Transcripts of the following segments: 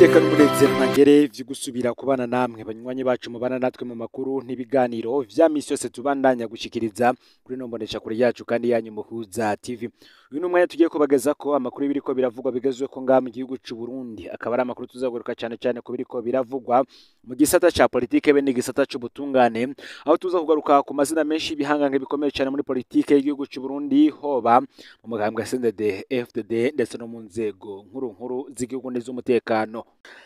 N'iteka n'umunezero ntangere vyo gusubira kubana namwe banywanyi bacu mubana natwe mu makuru n'ibiganiro vya misi yose tubandanya gushikiriza kuri ino mboneshakure yacu kandi yanyu Muhuza TV. Uyu ni umwanya tugiye kubagezako amakuru y'ibiriko biravugwa bigezweko ngaha mu gihugu c'u Burundi, akaba ari amakuru tuzagaruka cane cane ku biriko biravugwa mu gisata ca politike be n'igisata c'ubutungane, aho tuza kugaruka ku mazina menshi y'ibihangange bikomeye cane muri politike y'igihugu c'u Burundi, hoba mu mugambwe CNDD FDD ndetse no mu nzego nkuru nkuru z'igihugu n'iz'umutekano.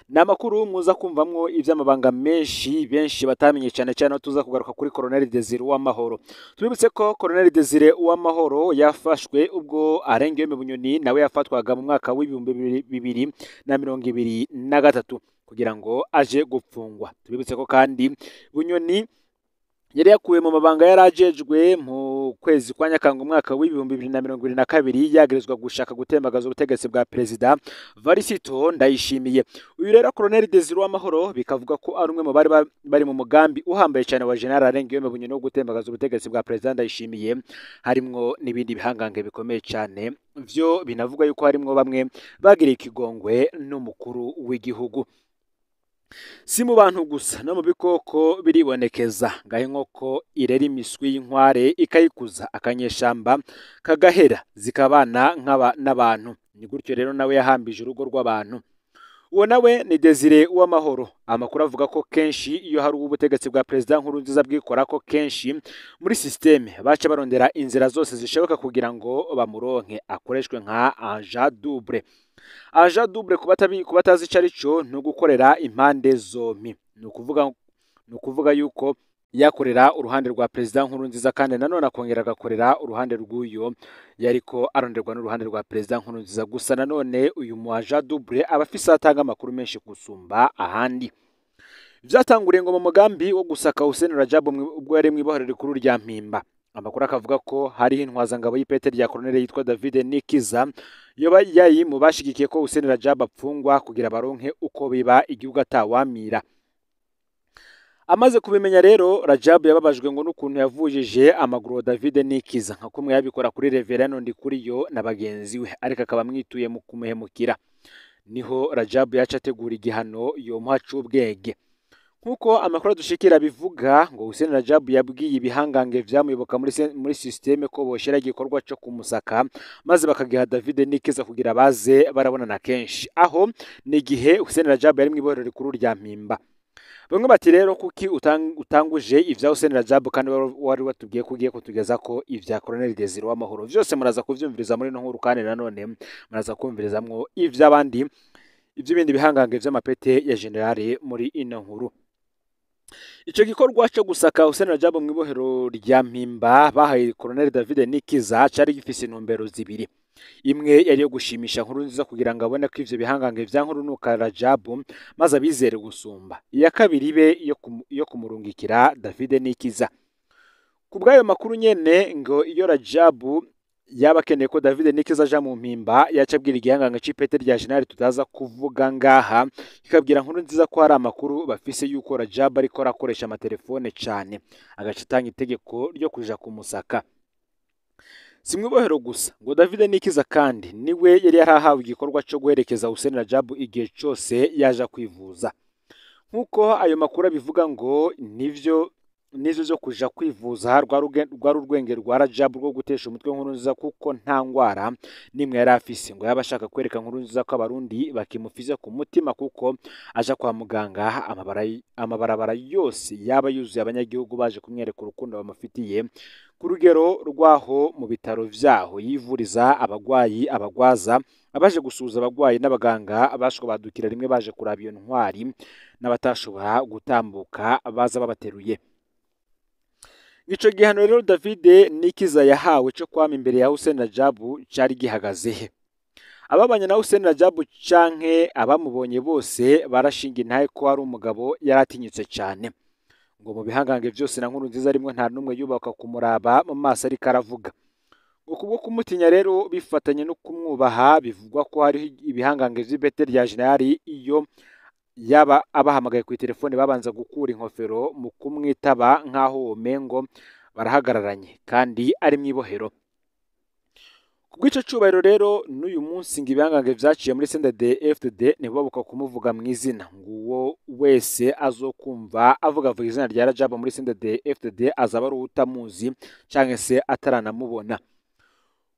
Ni amakuru muza kumvamwo ivy'amabanga menshi benshi batamenye, cane cane aho tuza kugaruka kuri Colonel Desire Uwamahoro. Tubibutse ko Colonel Desire Uwamahoro yafashwe ubwo arengewe mu Bunyoni, nawe yafatwaga mu mwaka w'2023 kugira ngo aje gupfungwa. Tubibutse ko kandi Bunyoni yari yakuwe mu mabanga yarajejwe mu kwezi kwa Nyakanga umwaka w'2022, yagerezwa gushaka gutembagaza ubutegetsi bwa Perezida Varisito Ndayishimiye. Uyu rero Colonel Desire Uwamahoro bikavuga ko ari umwe mu bari bari mu mugambi uhambaye cyane wa General Arengiyome Bunyoni wo gutembagaza ubutegetsi bwa Perezida Ndayishimiye, harimwo n'ibindi bihangange bikomeye cyane vyo binavuga yuko harimwo bamwe bagiriye ikigongwe n'umukuru w'igihugu. Si mu bantu gusa, no mu bikoko biribonekeza. Ngaho inkoko irera imiswi y'inkware ikayikuza, akanyeshamba kagahera, zikabana nk'aba n'abantu. Ni gutyo rero nawe yahambije urugo rw'abantu. Uwo nawe ni Desire Uwamahoro. Amakuru avuga ko kenshi iyo hari ubutegetsi bwa Perezida Nkurunziza bwikora ko kenshi muri systeme baca barondera inzira zose zishoboka kugira ngo bamuronke, akoreshwe nka agent double. Agent double ku batazi ico arico, ni ugukorera impande zompi. Ni ukuvuga yuko yakorera uruhande rwa Perezida Nkurunziza kandi nanone akongera agakorera uruhande rw'uyo yariko aronderwa n'uruhande rwa Perezida Nkurunziza. Gusa nanone uyu mu agent double aba afise atanga amakuru menshi gusumba ahandi. Vyatanguriye ngo mu mugambi wo gusaka Hussein Rajab ubwo yari mw'ibohero rikuru rya Mpimba. Amakuru akavuga ko hariho intwazangabo y'ipete rya colonel yitwa David Nikiza yoba yari mu bashigikiye ko Hussein Rajab apfungwa kugira baronke uko biba igihugu atawamira. Amaze kubimenya rero, Rajab yababajwe ngo n'ukuntu yavujije amaguru David Nikiza, nka kumwe yabikora kuri Reverend Ndikuriyo na bagenzi we, ariko akaba amwituye mu kumuhemukira. Niho Rajab yaca ategura igihano yomuha c'ubwenge. Nkuko amakuru adushikira bivuga, ngo Hussein Rajab yabwiye ibihangange vyamuyoboka muri systeme ko boshera igikorwa co kumusaka maze bakagiha David Nikiza kugira baze barabonana kenshi. Aho ni igihe Hussein Rajab yari mw'ibohero rikuru rya Mpimba. Bamwe bati rero kuki utanguje ivya Hussein Rajab kandi wari watubwiye ko ugiye kutugeza ko ivya Colonel Desire Uwamahoro? Vyose muraza kuvyumviriza muri ino nkuru, kandi nanone muraza kumvirizamwo ivy'abandi, ivy'ibindi bihangange vy'amapete ya generale muri ino nkuru. Ico gikorwa co gusaka Hussein Rajab mw'ibohero rya Mpimba bahaye Colonel David Nikiza cari gifise intumbero zibiri. Imwe yari yo gushimisha Nkurunziza kugira ngo abone ko ivyo bihangange vya Nkurunuka Rajab maze abizere gusumba. Iya kabiri ibe iyo kumurungikira David Nikiza. Ku bw'ayo makuru nyene, ngo iyo Rajab yaba akeneye ko David Nikiza aja mu Mpimba, yaca abwira igihangange c'ipete rya general tutaza kuvuga ngaha, kikabwira Nkurunziza ko hari amakuru bafise yuko Rajab ariko arakoresha amatelefone cane, agaca atanga itegeko ryo kuja kumusaka. Si mw'ibohero gusa, ngo David Nikiza kandi niwe yari yarahawe igikorwa co guherekeza Hussein Rajab igihe cose yaja kwivuza. Nkuko ayo makuru abivuga, ngo nivyo nizo zo kuja kwivuza rwari urwenge rwa Rajab rwo gutesha umutwe Nkurunziza, kuko nta ngwara nimwe yari afise. Ngo yaba ashaka kwereka Nkurunziza ko Abarundi bakimufise ku mutima, kuko aja kwa muganga amabarabara yose yaba yuzuye abanyagihugu baje kumwereka urukundo bamufitiye, ku rugero rwaho mu bitaro vyaho yivuriza abagwayi, abagwaza, abaje gusuhuza abagwayi n'abaganga bashobora badukira rimwe baje kuraba iyo ntwari, n'abatashobora gutambuka baza babateruye. Ico gihano rero David Nikiza yahawe co kwama imbere ya Hussein Rajab cari gihagaze he? Ababanye na Hussein Rajab canke abamubonye bose barashinga intahe ko ari umugabo yaratinyutse cane. Ngo mu bihangange vyose na Nkurunziza rimwe nta n'umwe yubaka kumuraba mu maso ariko aravuga. Ngo kubwo kumutinya rero bifatanye no kumwubaha, bivugwa ko hariho ibihangange vy'ipete rya generali iyo yaba abahamagaye ku telefone babanza gukura inkofero mu kumwitaba, nk'aho womengo barahagararanye kandi ari mw'ibohero. Kubw'ico cubahiro rero n'uyu munsi ngo ibihangange vyaciye muri CNDD FDD ntibabuka kumuvuga mw'izina. Nguwo wese azokumva avuga izina rya Rajabu muri CNDD FDD azaba ari uwutamuzi canke se ataranamubona.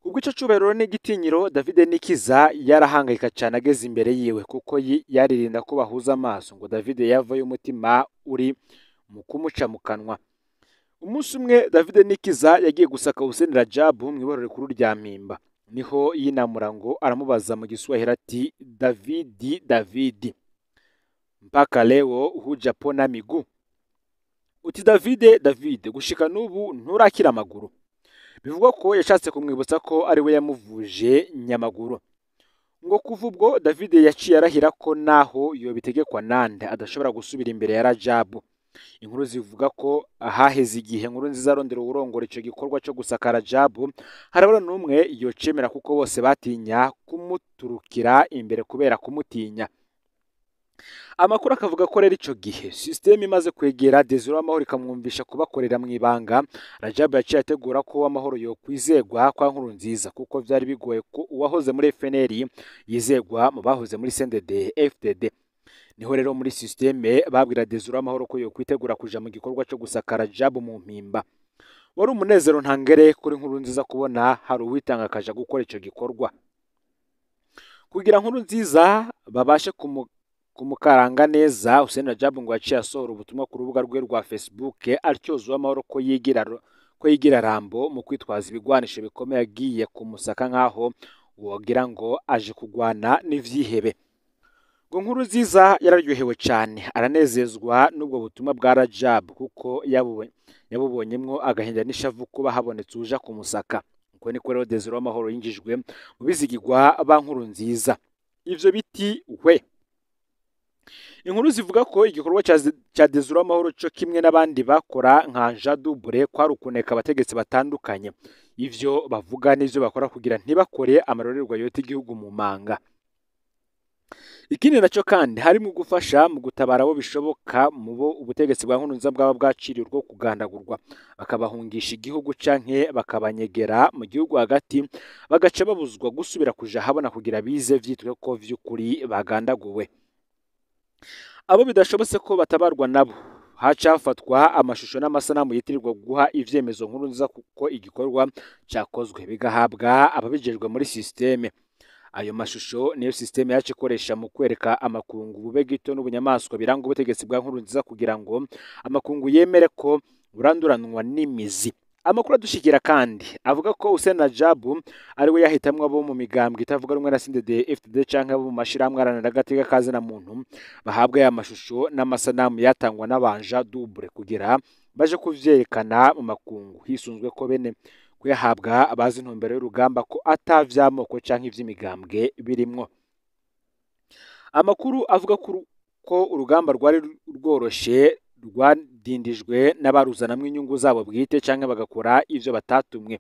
Kubw'ico cubahiro n'igitinyiro, David Nikiza yarahangayika cane ageze imbere yiwe, kuko yaririnda ko bahuza amaso. Ngo David yavayo umutima uri mu kumuca mu kanwa. Umunsi umwe David Nikiza yagiye gusaka Hussein Rajabu mw'iborero rikuru rya Mpimba. Niho yinamura ngo aramubaza mu Giswahili ati: "Davidi, Davidi, mpaka leo hujapona miguu?" Uti: "Davide, Davide, gushika n'ubu nturakira amaguru?" Bivugwa ko yashatse kumwibutsa ko ari we yamuvuje nyamaguru. Ngo kuva ubwo David yaciye arahira ko naho yobitegekwa nande adashobora gusubira imbere ya Rajabu. Inkuru zivuga ko haheze igihe Inkuru Nziza arondera uwurongora ico gikorwa co gusaka Rajabu, harabura n'umwe yocemera kuko bose batinya kumuturukira imbere kubera kumutinya. Amakuru akavuga ko rero ico gihe system imaze kwegera Desire Uwamahoro ikamwumvisha kubakorera mu ibanga, Rajabu yaciye ategura ko Uwamahoro yokwizegwa kwa Nkuru Nziza, kuko vyari bigoye ko uwahoze muri FNL yizegwa mu bahoze muri CNDD FDD. Niho rero muri systeme babwira Desire Uwamahoro ko yokwitegura kuja mu gikorwa co gusaka Rajabu mu Mpimba. Wari umunezero ntangere kuri Nkuru Nziza kubona hari uwitanga akaja gukora ico gikorwa. Kugira Nkuru Nziza babashe kumukaranga neza, Hussein Rajabu ngo yaciye asohora ubutumwa ku rubuga rwe rwa Facebook atyoza Uwamahoro ko yigira Rambo mu kwitwaza ibigwanisho bikomeye agiye kumusaka nkaho wogira ngo aje kugwana n'ivyihebe. Ngo Nkuru Nziza yararyohewe cane, aranezezwa n'ubwo butumwa bwa Rajabu kuko yabubonyemwo agahinda n'ishavu kuba habonetse uja kumusaka. Uko niko rero Desire Uwamahoro yinjijwe mu bizigirwa ba Nkuru Nziza. Ivyo biti we. Inkuru zivuga ko igikorwa ca Desire Uwamahoro co kimwe n'abandi bakora nka Jadubure kwari ukuneka abategetsi batandukanye. Ivyo bavuga n'ivyo bakora kugira ntibakore amarorerwa yota igihugu mu manga. Ikindi naco kandi harimo gufasha mu gutabara abo bishoboka mu bo ubutegetsi bwa Nkurunziza bwaba bwaciriwe urwo kugandagurwa, bakabahungisha igihugu canke bakabanyegera mu gihugu hagati, bagaca babuzwa gusubira kuja habona kugira bize vyitwe ko vy'ukuri bagandaguwe. Abo bidashobotse ko batabarwa nabo haca hafatwa amashusho n'amasanamu yitirirwa guha ivyemezo Nkurunziza kuko igikorwa cakozwe, bigahabwa ababijejwe muri systeme. Ayo mashusho niyo systeme yacu ikoresha mu kwereka amakungu bube gito n'ubunyamaswa biranga ubutegetsi bwa Nkurunziza kugira ngo amakungu yemere ko buranduranwa n'imizi. Amakuru adushikira kandi avuga ko Hussein Rajabu ari we yahitamwe abo mu migambwe itavuga rumwe na CNDD FDD canke abo mu mashirahamwe aharanira agateka kazina muntu bahabwa ya mashusho n'amasanamu yatangwa n'abanja double kugira baje kuvyerekana mu makungu, hisunzwe ko bene kuyahabwa abazi intumbero y'urugamba ko atavy'amoko canke ivy'imigambwe birimwo. Amakuru avuga ko urugamba rwari rworoshe rwadindijwe n'abaruzanamwo inyungu zabo bwite canke bagakora ivyo batatumwe.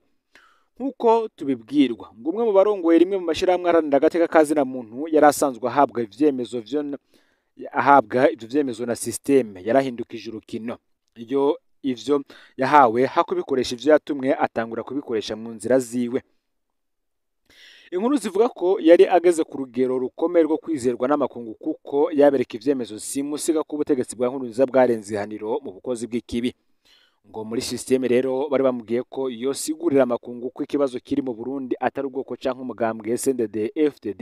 Nkuko tubibwirwa, ngo umwe mu barongoye rimwe mu mashirahamwe aharanira agateka kazina muntu yari asanzwe ahabwa ivyemezo vyo ahabwa ivyo vyemezo na systeme, yarahindukije urukino. Iyo ivyo yahawe hakubikoresha ivyo yatumwe atangura kubikoresha mu nzira ziwe. Inkuru zivuga ko yari ageze ku rugero rukomeye rwo kwizerwa n'amakungu kuko yabereka ivyemezo simusiga ko ubutegetsi bwa Nkurunziza bwarenze ihaniro mu bukozi bw'ikibi. Ngo muri systeme rero bari bamubwiye ko yosigurira amakungu ko ikibazo kiri mu Burundi atari ubwoko canke umugambwe SNDD FDD,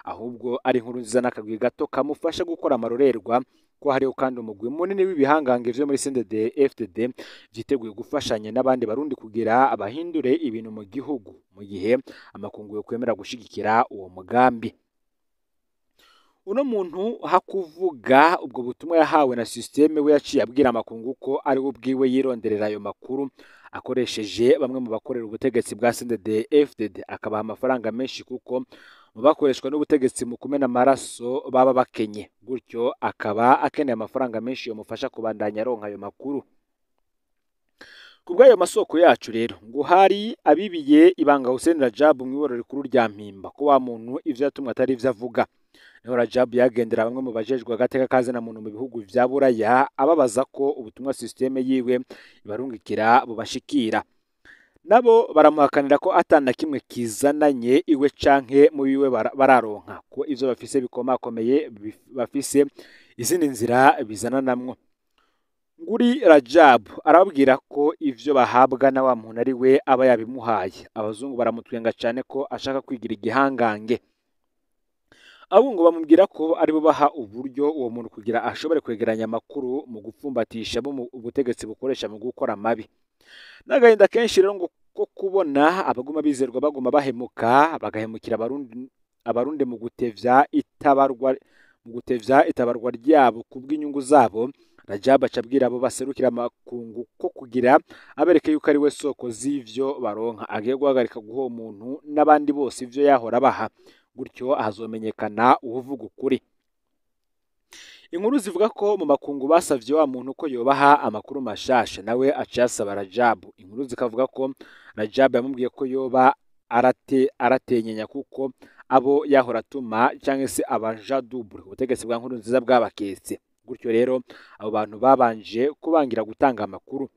ahubwo ari Nkurunziza n'akagwi gato kamufasha gukora amarorerwa, ko hariho kandi umugwi munini w'ibihangange vyo muri CNDD FDD vyiteguye gufashanya n'abandi barundi kugira abahindure ibintu mu gihugu mu gihe amakungu yo kwemera gushigikira uwo mugambi. Uno muntu hakuvuga ubwo butumwa yahawe na systeme we yaciye abwira amakungu ko ari we ubwiwe yironderera ayo makuru akoresheje bamwe mu bakorera ubutegetsi bwa CNDD FDD, akabaha amafaranga menshi kuko mu bakoreshwa n'ubutegetsi mu kumena amaraso baba bakenye, gutyo akaba akeneye amafaranga menshi yomufasha kubandanya aronka ayo makuru. Kubw'ayo masoko yacu rero ngo hari abibiye ibanga Hussein Rajabu mw'iborero rikuru rya Mpimba ko wa muntu ivyo yatumwe atari ivyo avuga. Niho Rajabu yagendera bamwe mu bajejwe agateka kazina muntu mu bihugu vya Buraya ababaza ko ubutumwa systeme yiwe ibarungikira bubashikira. Nabo baramuhakanira ko atana kimwe kizananye iwe canke mu biwe bararonka, ko ivyo bafise bikomakomeye bafise izindi nzira bizananamwo. Nguri Rajabu arababwira ko ivyo bahabwa na wa muntu ari we aba yabimuhaye. Abazungu baramutwenga cane ko ashaka kwigira igihangange. Abo ngo bamubwira ko aribo baha uburyo uwo muntu kugira ashobore kwegeranya amakuru mu gupfumbatisha bo mu ubutegetsi bukoresha mu gukora amabi. N'agahinda kenshi rero ngo ko kubona abaguma bizerwa baguma bahemuka, bagahemukira abarundi mu gutevya itabarwa ryabo kubw'inyungu zabo. Rajabu aca abwira abo baserukira amakungu ko kugira abereke yuko ari we soko z'ivyo baronka, agiye guhagarika guha uwo muntu n'abandi bose ivyo yahora abaha, gutyo hazomenyekana uwuvuga ukuri. Inkuru zivuga ko mu makungu basavye wa muntu ko yobaha amakuru mashasha, nawe aca yasaba Rajabu. Inkuru zikavuga ko Rajabu yamubwiye ko yoba aratenyenya kuko abo yahora atuma canke se abaja double ubutegetsi bwa Nkurunziza bwabaketse. Gutyo rero abo bantu babanje kubangira gutanga amakuru.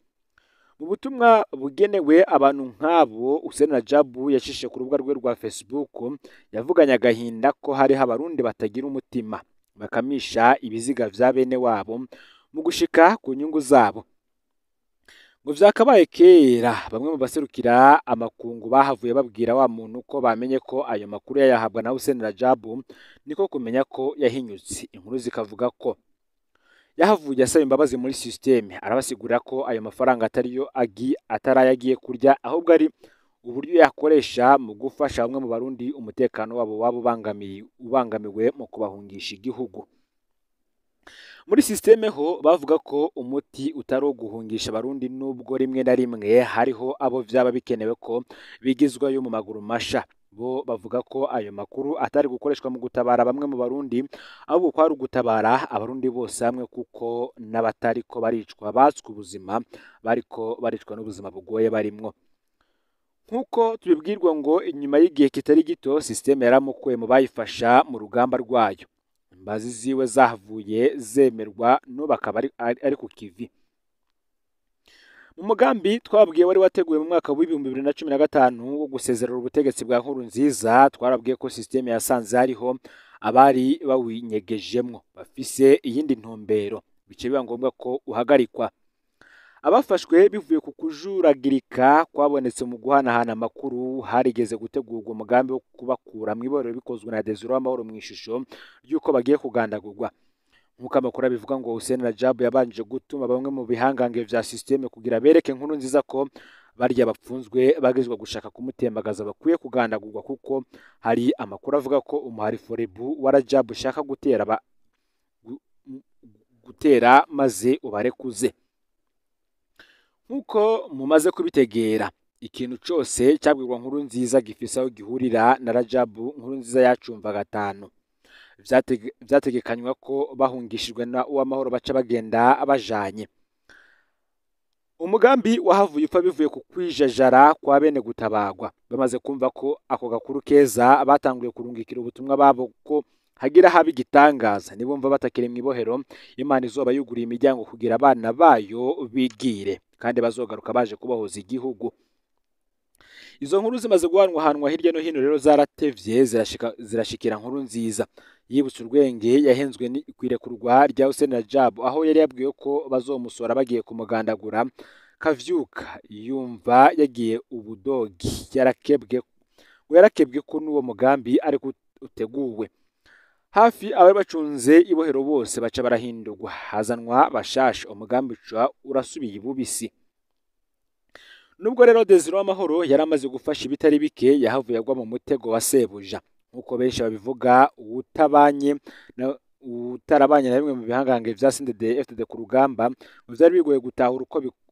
Mu butumwa bugenewe abantu nk'abo, Hussein Rajabu yashishije ku rubuga rwe rwa Facebook, yavuganye agahinda ko hariho abarundi batagira umutima, bakamisha ibiziga vya bene wabo mu gushika ku nyungu zabo. Ngo vyakabaye kera bamwe mu baserukira amakungu bahavuye babwira wa muntu ko bamenye ko ayo makuru yayahabwa na Hussein Rajabu, niko kumenya ko yahinyutse. Inkuru zikavuga ko yahavuye asaba imbabazi muri systeme, arabasigurira ko ayo mafaranga atariyo atarayagiye kurya, ahubwo ari uburyo yakoresha mu gufasha bamwe mu barundi umutekano wabo waba ubangamiwe mu kubahungisha igihugu. Muri systeme ho bavuga ko umuti utari uwo guhungisha abarundi, nubwo rimwe na rimwe hariho abo vyaba bikenewe ko bigizwayo mu maguru masha. Bo bavuga ko ayo makuru atari gukoreshwa mu gutabara bamwe mu barundi, ahubwo kwari ugutabara abarundi bose hamwe, kuko n'abatariko baricwa batswe ubuzima, bariko baricwa n'ubuzima bugoye barimwo. Nkuko tubibwirwa ngo inyuma y'igihe kitari gito systeme yaramukuye mu bayifasha mu rugamba rwayo. Imbazi ziwe zahavuye zemerwa n'ubu akaba ari ku kivi. Mu mugambi twabwiye wari wateguwe mu mwaka w'2015 wo gusezerera ubutegetsi bwa Nkurunziza, twarabwiye ko systeme yasanze hariho abari bawinyegejemwo bafise iyindi ntumbero, bice biba ngombwa ko uhagarikwa. Abafashwe bivuye ku kujuragirika kwabonetse mu guhanahana amakuru, harigeze gutegurwa umugambi wo kubakura mw'iborero bikozwe na Desire Uwamahoro mu ishusho ry'uko bagiye kugandagurwa. Nkuko amakuru abivuga ngo Hussein Rajabu yabanje gutuma bamwe mu bihangange vya systeme kugira bereke Nkurunziza ko barya bapfunzwe bagizwe gushaka kumutembagaza bakwiye kugandagurwa, kuko hari amakuru avuga ko umuhari Forebu wa Rajabu ushaka gutera maze ubarekuze. Nkuko mumaze kubitegera, ikintu cose cabwirwa Nkurunziza gifise aho gihurira na Rajabu, Nkurunziza yacumva gatanu. Vyategekanywa ko bahungishijwe na Uwamahoro baca bagenda bajanye. Umugambi wahavuye upfa bivuye ku kwijajara kwa bene gutabagwa. Bamaze kumva ko ako gakuru keza, batanguye kurungikira ubutumwa babo ko hagira haba igitangaza, nibumva batakiri mw'ibohero, Imana izoba yuguriye imiryango kugira abana bayo bigire, kandi bazogaruka baje kubahoza igihugu. Izo nkuru zimaze guhanwahanwa hirya no hino rero zaratevye zirashikira Nkurunziza. Yibutse urwenge yahenzwe kwirekurwa rya Hussein Rajabu, aho yari yabwiwe ko bazomusora bagiye kumugandagura. Kavyuka yumva yagiye ubudogi, yarakebwe ko n'uwo mugambi ariko uteguwe. Hafi abari bacunze ibohero bose baca barahindurwa, hazanwa bashasha, umugambi uca urasubiye ibubisi. Nubwo rero Desire Uwamahoro yari amaze gufasha ibitari bike, yahavuye agwa mu mutego wa sebuja. Nkuko benshi babivuga, utarabanye na bimwe mu bihangange vya CNDD-FDD ku rugamba, ngo vyari bigoye gutahura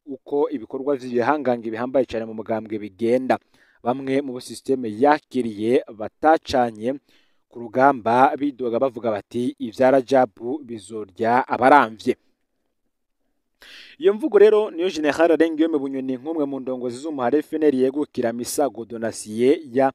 uko ibikorwa vy'ibihangange bihambaye cane mu mugambwe bigenda. Bamwe mu bo systeme yakiriye batacanye ku rugamba bidoga bavuga bati ivya Rajabu bizorya abaramvye. Iyo mvugo rero niyo General Alain Bunyoni nk'umwe mu ndongozi z'umuhari FNL yegukira Misago Donatien ya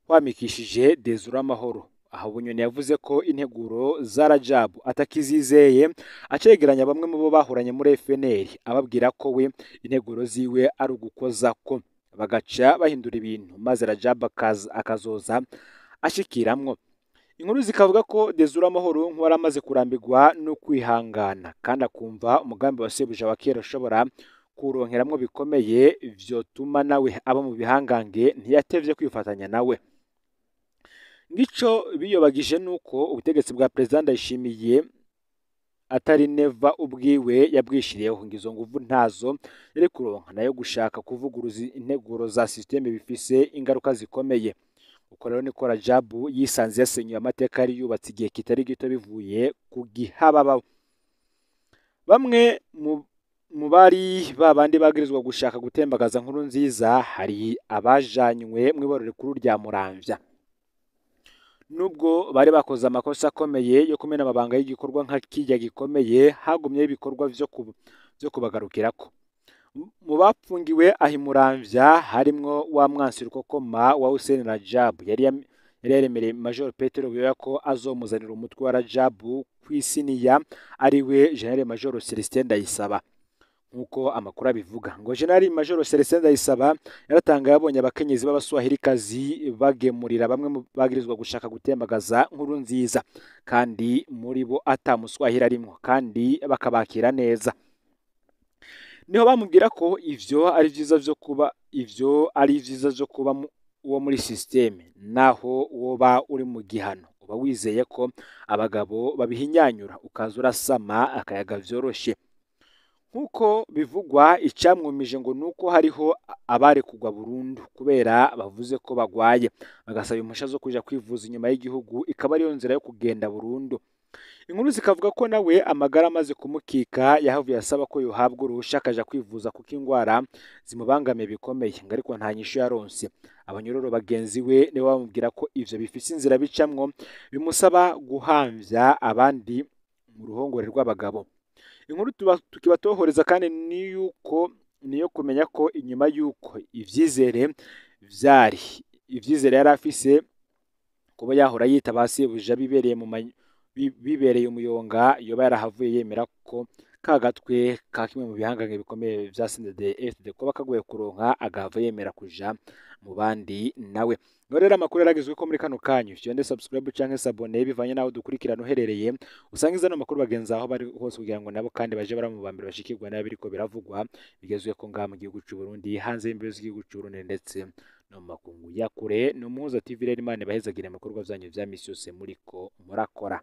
wamikishije Desire Uwamahoro. Aho Bunyoni yavuze ko integuro za Rajabu atakizizeye, acegeranya bamwe mu bo bahuranye muri FNL, ababwira ko we integuro ziwe ari ugukoza ko bagaca bahindura ibintu maze Rajab akazoza ashikiramwo. Inkuru zikavuga ko Desire Amahoro nk'uwari amaze kurambirwa no kwihangana kandi akumva umugambi wa sebuja wa kera ushobora kuwuronkeramwo bikomeye vyotuma nawe aba mu bihangange, ntiyatevye kwifatanya nawe. Ngico biyobagije nuko ubutegetsi bwa President Ndayishimiye atari Neva ubwiwe yabwishiriyeho, ngo izo nguvu ntazo yari kuronka nayo gushaka kuvuguruza integuro za systeme bifise ingaruka zikomeye. Uko rero niko Rajabu yisanze yasenyuye amateka yari yubatse igihe kitari gito bivuye ku gihababa. Bamwe mu bari babandi bagirizwa gushaka gutembagaza Nkuru Nziza hari abajanywe mw'ibarura rikuru rya Muramvya. Nubwo bari bakoze amakosa akomeye yo kumena amabanga y'igikorwa nka kirya gikomeye, hagumyeho ibikorwa vyo kubagarukirako. Mu bapfungiwe aho i Muramvya harimwo wa mwansi Rukokoma wa Hussein Rajab yari yaremereye Major Petero Buyoya ko azomuzanira umutwe wa Rajabu kw'isiniya, ariwe General Major Celestin Ndayisaba. Nkuko amakuru abivuga, ngo General Major Celestin Ndayisaba yaratanga yabonye abakenyezi b'abaswahilikazi bagemurira bamwe mu bagirizwa gushaka gutembagaza Nkuru Nziza, kandi muri bo ata muswahili arimwo, kandi bakabakira neza. Niho bamubwira ko ivyo ari vyiza vyo kuba ivyo ari vyiza vyo kuba uwo muri systeme, naho woba uri mu gihano uba wizeye ko abagabo babihinyanyura ukaza urasama akayaga vyoroshe. Nkuko bivugwa, icamwumije ngo nuko hariho abari kugwa burundu kubera bavuze ko bagwaye, bagasaba impusha zo kuja kwivuza inyuma y'igihugu, ikaba ariyo nzira yo kugenda burundu. Inkuru zikavuga ko nawe amagara amaze kumukika yahavuye asaba ko yohabwa uruhusha akaja kwivuza kuko ingwara zimubangamiye bikomeye, ngo ariko nta nyishu yaronse. Abanyororo bagenzi we nibo bamubwira ko ivyo bifise inzira bicamwo bimusaba guhamvya abandi mu ruhongore rw'abagabo. Inkuru tukibatohoreza kandi ni yuko niyo kumenya ko inyuma yuko ivyizere vyari ivyizere yari afise kuba yahora yita ba sebuja bibereye mu bibereye umuyonga, yoba yarahavuye yemera ko kagatwe ka kimwe mu bihangange bikomeye vya CNDD-FDD kuba kagoye kuronka, agahava yemera kuja mu bandi nawe. Ngo rero amakuru yaragezwe ko muri kano kanyu, fyonde subscribe canke s'abonner bivanye naho dukurikirana uherereye, usangiza no makuru bagenzi aho bari hose kugira ngo nabo kandi baje baramubambira bashikirwa n'abiriko biravugwa bigezwe ko ngaha mu gihugu c'u Burundi, hanze y'imbibe z'igihugu c'u Burundi ndetse no mu makungu ya kure. No Muhuza TV rero, Imana ibahezagire mu bikorwa vyanyu vya misi yose muriko murakora.